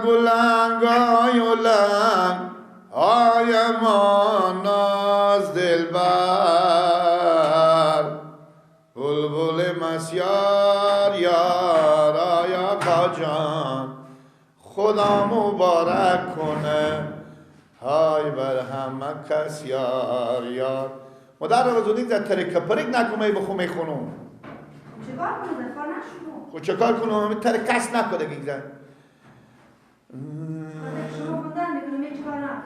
لنگ و لنگ آی و لنگ آی ما ناز دلبر بلبل مسیار یار آی آقا جان خدا مبارک کنه های بر همه کس یار یار. مادر رو زودی زد ترکه پرک نکنه بخو میخونم. چیکار کنم؟ دفاع نشو. خب چیکار کنم؟ ترکس نکنه گیزن.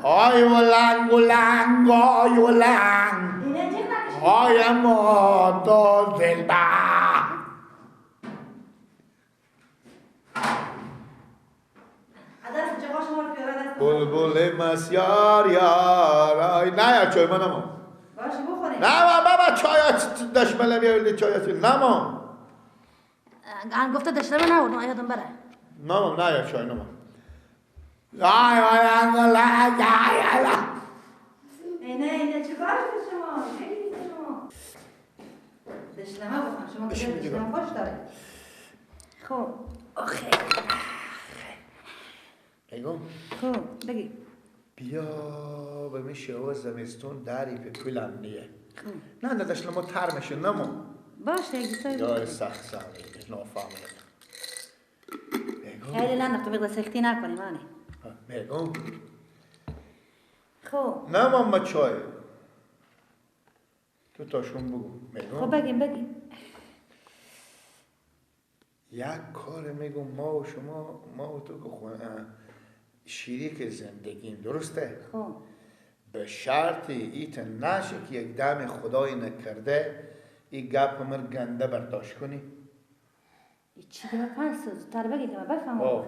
آی و لنگ و لنگ آی و لنگ آی ما دا دلبر. بلبل مسیار یار آی نه یا چای من نما. نه بابا چای دشمنم یه چای نما. ان گفته دشمن نه اون یادم بره. نما نه یا چای نما. آی آی آی آی آی. نه نه چیکار شما؟ شما دشمن بخون شما دشمن خوش داره. خب آخه بگم. خب بگی. بیا به میشه و زمستون دری به پولم نیه. نه نه دشمن ما تر میشه نمو. باشه گیتار. یا سخت سخت نافهمه. خیلی لندخت تو بگو سختی نکنی مانی. میگم. خب. نه ماما چای. تو تاشون بگو. میگم. خب بگیم بگیم. یک کار میگم ما و شما ما و تو که خونه شریک زندگیم درسته؟ خب. به شرط ایت نشه که یک دم خدای نکرده این گپ مر گنده برداشت کنی. چی گپ هست؟ زودتر بگی که من بفهمم.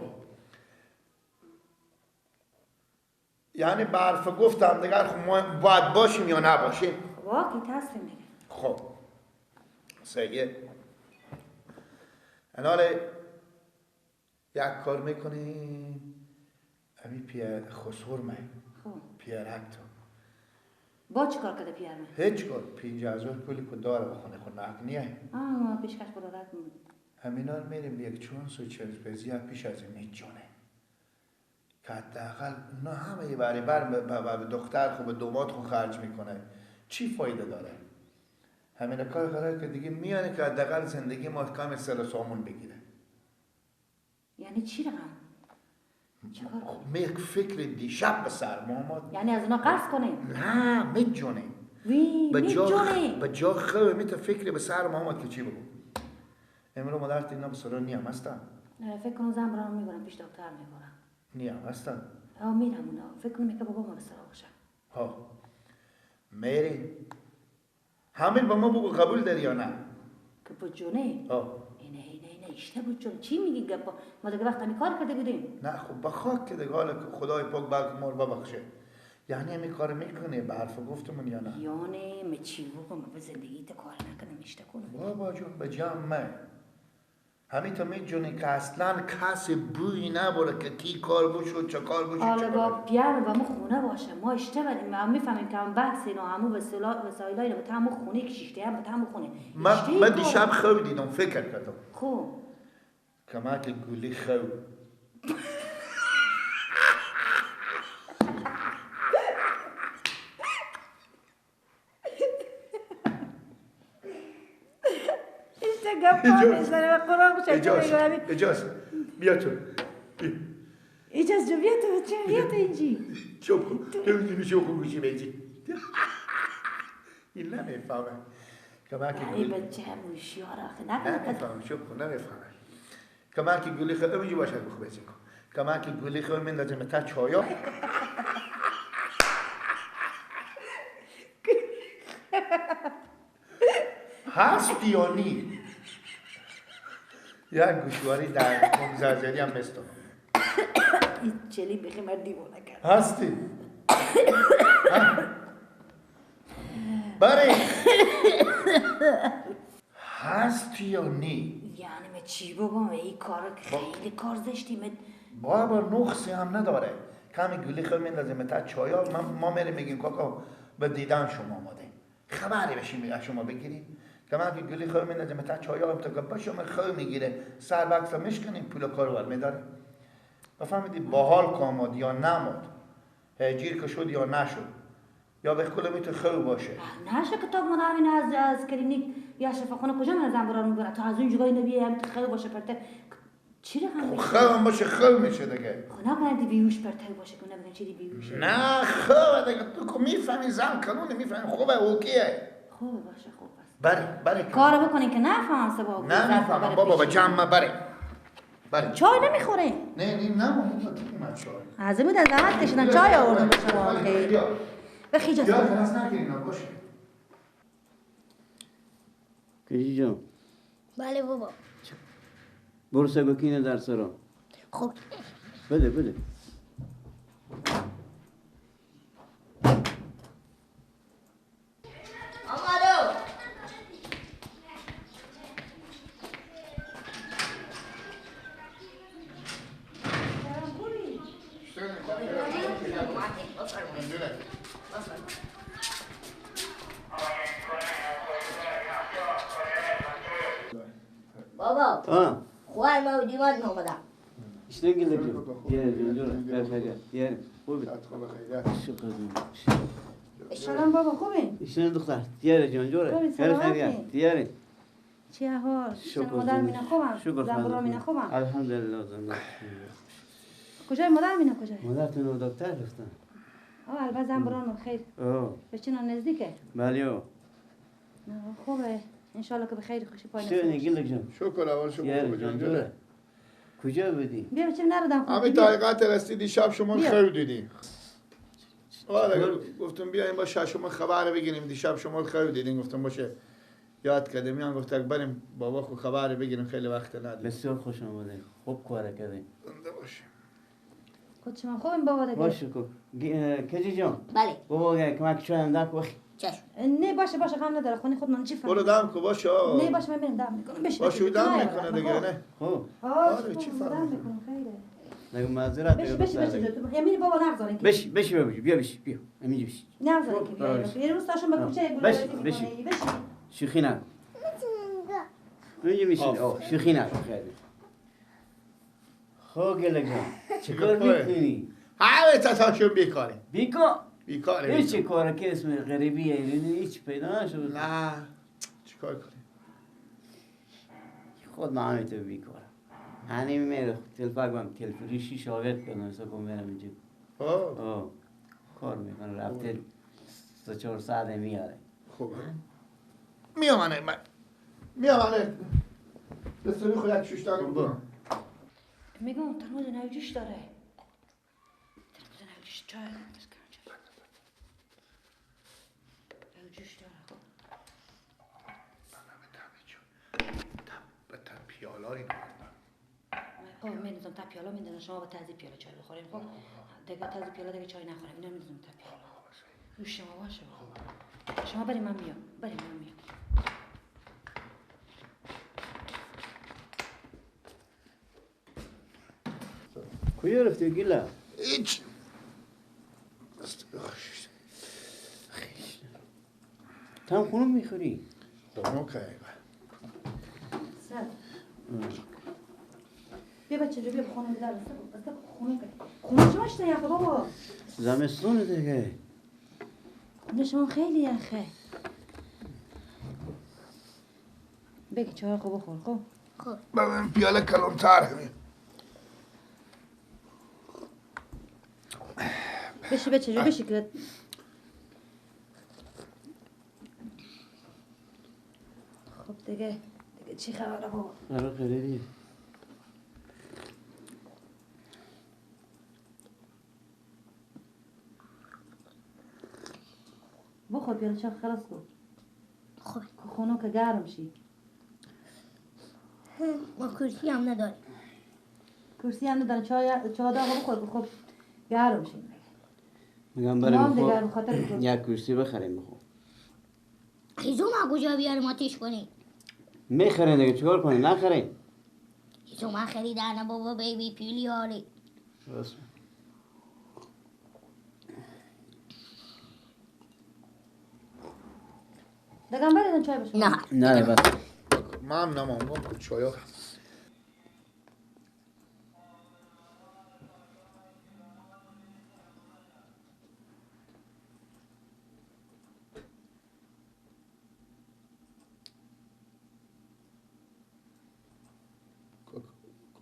یعنی برف گفتم دیگر خب ما باید باشیم یا نباشیم؟ واقعی تصمیم میگه. خب سیه اناله یک کار میکنیم امی پیر خسور می خب پیرک تو با چی کار کرده پیر می؟ هیچ کار 50,000 پولی که داره بخونه خود نقد نیه. آه پیشکش برادر همینا رو میریم یک چون سو چرز بزی پیش از این جونه که حداقل اونا همه یه بری بر به دختر خو به دومات خو خرج میکنه چی فایده داره؟ همین کار قراره که دیگه میانه که حداقل زندگی ما کم سر سامون بگیره. یعنی چی رقم؟ خب یک فکر دیشب به سر ما آمد. یعنی از اونا قرض کنیم؟ نه میجونه. وی میجونه. به جا خو میت فکر به سر ما آمد که چی بگو. امروز مادرت اینا به سر نیم هستن. فکر کنم زن برام میبرم پیش دکتر میبرم. نیم هستن. ها میرم اونا فکر کنم که بابا ما به سر باشه. ها میری همین با ما بگو قبول داری یا نه؟ که بجونه؟ ها اینه اینه اینه اشته بجون چی میگی گپا؟ ما دیگه وقت همین کار کرده بودیم. نه خب بخاک که دیگه حالا خدای پاک بلکه ما رو ببخشه. یعنی همین کار میکنه به حرف گفتمون یا نه؟ یعنی من چی بگم به زندگی تا کار نکنم اشته کنم. بابا جون به جمع همین تا میجونی که اصلا کسی بوی نباره که کی کار بشه چه کار بشه. حالا با بیار با ما خونه باشه ما اشته بریم ما میفهمیم که هم بحث اینا همو وسایل اینا به همو خونه کشیده هم به همو خونه. من دیشب خواب دیدم فکر کردم. خب کمک گولی خواب اجاز اجاز بیا تو اجاز جو بیا تو چه بیا تو اینجی چوب کن تو میتونی چوب کن گوشی بیجی این نمیفهمه که من که گولی بچه هوشیار آخه نمیفهمه چوب کن نمیفهمه که من که گولی خود اینجی باشه بخو بزن کن که من که گولی خود میندازم تا چایا هست یا نی؟ یک گوشواری در زرزری هم بستم. این چلی بخی من دیوانه کرد. هستی؟ بله هستی یا نی؟ یعنی من چی بگم؟ این کار خیلی کار زشتی من. بابا نقصی هم نداره. کمی گولی خود میندازیم تا چایا ما میریم میگیم کاکا به دیدن شما آماده خبری بشیم از شما بگیریم. که من که گولی خود میندازیم تا چایا هم تا که باشه من خود میگیره سر بکس میشکنیم پول کارو بر میداره. بفهمیدی باحال کامد یا نماد، هجیر که شد یا نشد، یا به کل میتونه خوب باشه. نشه کتاب مادر اینه از کلینیک یا شفاخانه کجا من زنبورا میبره تا از اون جگاه اینو بیه هم خوب باشه پرته. چی رقم خب خوب باشه خوب میشه دیگه. خب نکنه دی بیهوش پرته باشه که نمیگن چی دی بیهوشه. نه خوبه دیگه، تو که میفهمی زن کلونه میفهمی خوبه اوکیه. خوبه باشه خوب است. بله بله کارو بکنین که نفهمم سبا. نه میفهمم بابا با جمع بره. بله. چای نمیخورین؟ نه نه نه ما چای. از این از زحمت کشیدن چای آوردم به شما. خیلی. بخی جان. یا خلاص نگیرین باشه. کجی جان؟ بله بابا. برو سگوکینه در سرا. خب. بده بده. آمادو. بابا. خواهر ما دیوان نامدم. İşte geldim. Gel gel. خوبی. سلام بابا خوبی؟ İşte دختر. دیار جان جوره. خیر خیر. دیار. چی احوال؟ مادر مینا خوبم. زنبورا مینا خوبم. الحمدلله. کجای مادر مینا کجای؟ مادرتون دکتر رفتن. آه البته زنبوران خیر. به چنان نزدیکه؟ بله. نه خوبه. انشالله که به خیر خوشی پایین. شکر اول شکر خوب جان جوره. کجا بودی؟ بیا بچه نردم. همین تا رسیدی شب شما خیر دیدی. آره گفتم بیایم با شما خبر بگیریم. دیشب شما خیر دیدین گفتم باشه یاد کردیم. میان گفت بریم بابا خو خبر بگیریم خیلی وقت نداریم. بسیار خوش آمدید. خوب کار کردین. زنده باشه. خود شما خوبین بابا دیگه؟ باشه کو. کجی جان؟ بله. بابا کمک چای دم کو. چشم. نه باشه باشه غم نداره خونه خودمان چی فرق. برو دم کو باشه. نه باشه من میرم دم میکنم. بشه باشه دم میکنه دیگه نه. خب. آره چی فرق میکنم خیره. نگو معذرت بش بش بش یعنی بابا نگذارین که بش بش بیا بش بیا همینجا بش نگذارین که بیا یه روز تاشون به کوچه بش بش شوخی نکن اینجا میشین شوخی نکن خیلی خب گله جان چیکار میکنی؟ همه تاشون بیکاره بیکار بیکاره هیچ کاره که اسم غریبیه هیچ پیدا نشد. نه چیکار کنی؟ خود من همینطور بیکارم. هنی میره تلفاق بام تلفریشی شاگرد کردم مثلا کن برم اینجا. آه کار میکنه رفته 3-4 ساعت میاره. خوبه. میامنه من میامنه دستوری خودت شوشتن میکنم. میگم ترمز نوجوش داره. ترمز نوجوش چای نوجوش داره. خب به پیالا این خب می‌ریزم تا پیاله میندازم شما با تازه پیاله چای بخورین. خب دیگه تازه پیاله دیگه چای نخوریم. اینا می‌ریزم تا پیاله. نوش شما باشه. شما بریم من میام. بریم من میام. کجا رفتی گیلا؟ هیچ. تام خونم میخوری؟ خونم که سر. بیا بچه جو بیا خونه در بس خونه خونه شما چطور یخه بابا؟ زمستونه دیگه. خونه شما خیلی یخه. بگی چای خوب بخور. خب خب بابا پیاله کلانتر همین. بشی بچه جو بشی که خب دیگه دیگه چی خبره بابا؟ آره خیلی بخور پیاله چای خلاص کن. خب خونه که گرم شی. ما کرسی هم نداریم. کرسی هم نداریم. چای داغ بخور خب گرم شی. میگم بریم خب یک کرسی بخریم بخور. هیزم کجا بیاریم آتیش کنیم؟ میخرین دیگه چیکار کنیم؟ نخرین. هیزم خریدن بابا بیبی پیلی آره. راست. دگم بریم چای بشم. نه نه بس. من نمام گم چای.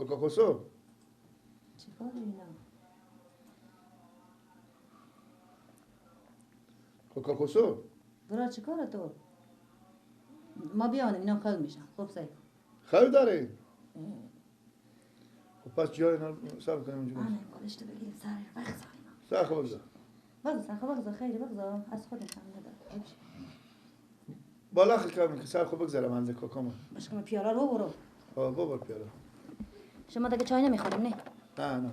کاکا خسرو چیکار اینا؟ کاکا خسرو برا چیکار تو؟ ما بیانیم اینا خیلی میشن. خب سعی کن. خیلی داره. خب پس جای اینا صبر کنیم اونجا. آره بالشتو بگیریم سر بغزا اینا. سر خب بگذار. بغزا خب بغزا خیلی بغزا از خودم هم ندارم. بالا خیلی کم که سر خب بگذارم از کاکا. باش که پیاله رو برو. آه ببر پیاله. شما دیگه چای نمیخوریم نه؟ نه نه.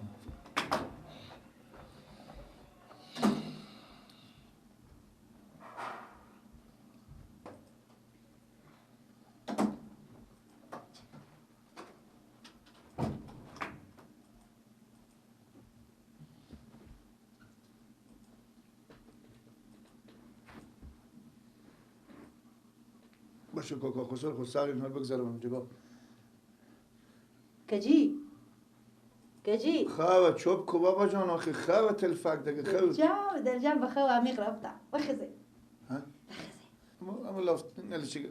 باشه کاکا خسرو خود سر اینها بگذارم اونجا. کجی؟ کجی؟ خواه چوب کو بابا جان آخه خواه تلفک دیگه خواه جام در جام بخواه عمیق رفته بخزه. ها؟ بخزه. اما لفت نلی چی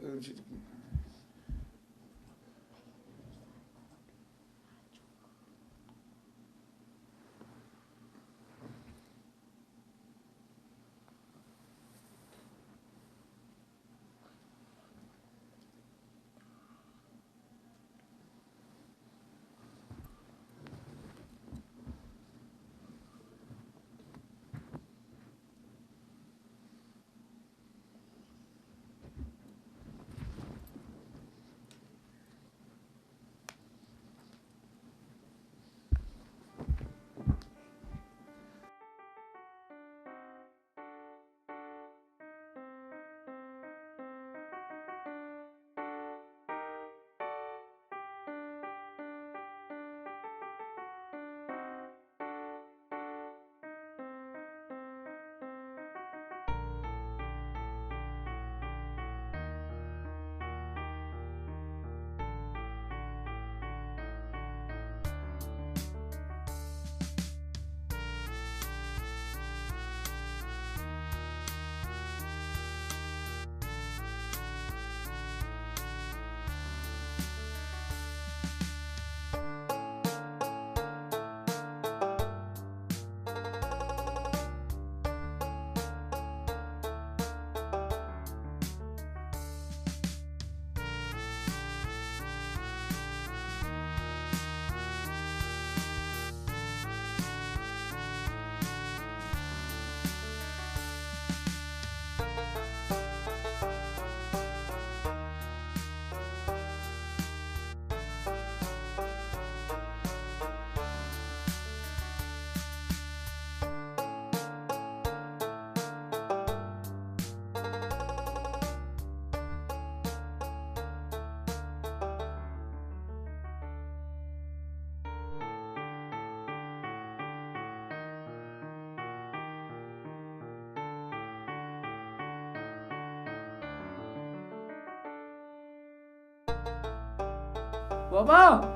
بابا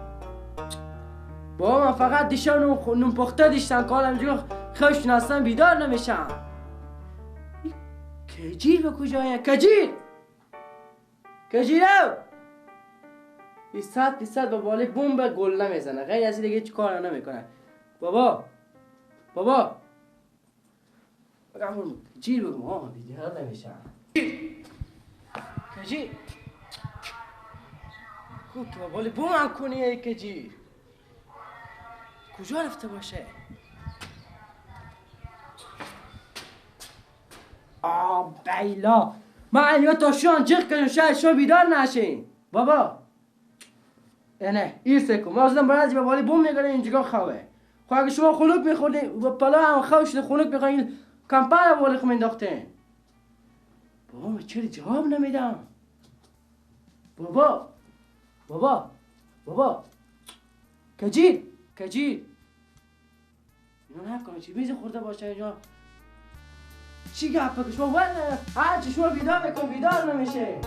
بابا من فقط دیشب نون پخته دیشتم که حالم جو خوش اصلا بیدار نمیشم. کجیر به کجایه؟ کجیر کجیرو این 100% با بالای بمب گله میزنه، غیر از این دیگه هیچ کار نمیکنه. بابا بابا بگم کجیر بگم ها بیدار نمیشم. کجیر خوب تو بالی بوم کنی ای کجیر کجا رفته باشه؟ آه بیلا من اینیا تا شان جیغ کنیم شاید شما بیدار نشین. بابا نه ایرسه کن ما ازدم برای از به بالی بوم میگره اینجا خواه. خب اگه شما خنک میخوردین و پلا هم خواه شده خنک میخوردین کمپر بالی خو مینداختین. بابا من چرا جواب نمیدم؟ بابا بابا بابا کجیر کجیر اینا نکنه چی میز خورده باشه اینجا چی گپه که شما ول هرچی شما بیدار میکن بیدار نمیشه.